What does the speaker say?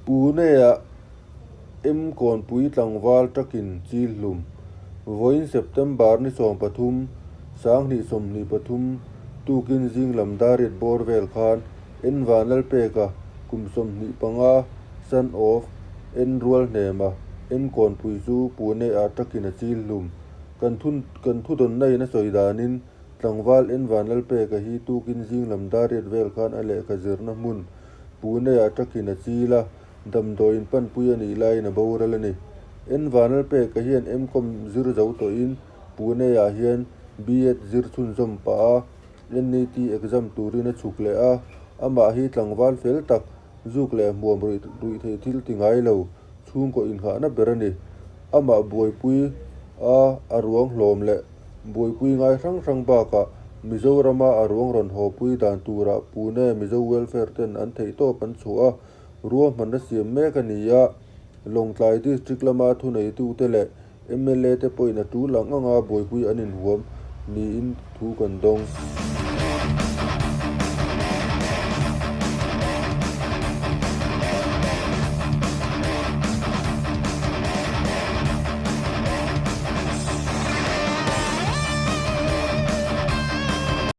Pune-ah M Kawnpui tlangval takin chil hlum. Vawiin September ni 13, 2023 tukin zing lam dariat bawr vel khan N Vanlalpeka kum 25, son of N Rualhnema, M Kawnpui chu Pune-ah takin a chil hlum. Kan thun kan thudawnna in a sawi danin tlangval N Vanlalpeka hi tukin zing lam dariat vel khan a lehkha zirna hmun Pune-ah takin a chil a, damdawiin panpui a nih laiin a boral a ni. N Vanlalpeka hian M-Com zir zo tawhin Pune-ah hian B.Ed zir chhunzawm pah a, NET exam turin a chhuk leh a, amah hi tlangval fel tak, zuk leh hmuam ruih theih thil ti ngai lo, chhungkaw inghahna ber a ni. Amah buaipui a a ruang hlawm leh buaipui ngai hrang hrang bakah Mizorama a ruang rawn hawpui dan turah Pune Mizo Welfare ten an theihtawp an chhuah a, ruahmanna siam mek a ni a. Lawngtlai District lama thuneitute leh mla te pawhin a tul ang anga buaipui an inhuam niin thu kan dawng.